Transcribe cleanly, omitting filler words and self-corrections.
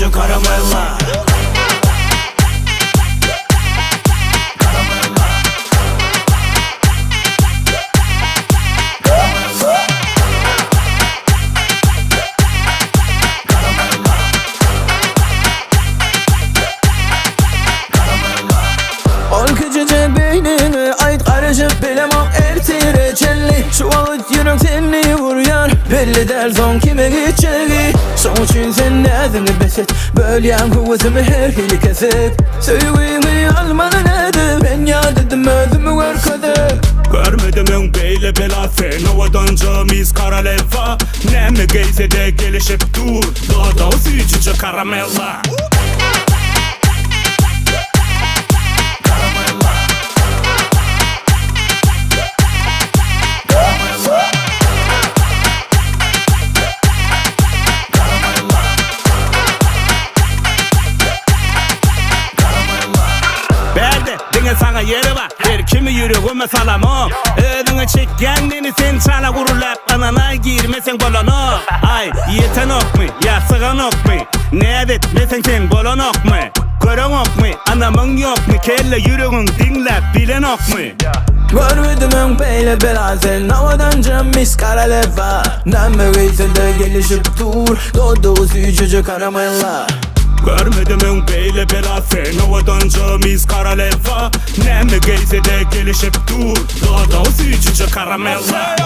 süýjüje karamella. Ol kiçijek beýniňi aýt garaşyp bilemok ertire çenli Şu wagt ýürek seni urýar belli däl soň kime gitjegi Şoň üçin sen näziňi bes et bölýäň höwesimi her hili kesip Söýgüňi almaly nädip men ýadadym özümi görkezip Görmedim öň beýle bela sen owadanja Miss Karalewa Näme geýsede gelişip dur Dodagy süýjüje karamella. Bärde diňe saňa ýeri bar Her kimi ýüregime salamok Özüňe çekýäň meni sen çala gurlap Ynana girmeseň bolanok Aý ýetenokmy ýa syganokmy Näz etmeseň sen bolanokmy Göreňokmy ynamyň ýokmy Kelle ýüregiň diňläp bilenokmy. Görmedim öň beýle bela sen owadanja miss Karalewa Näme geýsede gelişip dur dodagy süýjüje karamella. Görmedim öň beýle bela sen owadanja miss Karalewa Näme geýsede gelişip dur dodagy süýjüje karamella.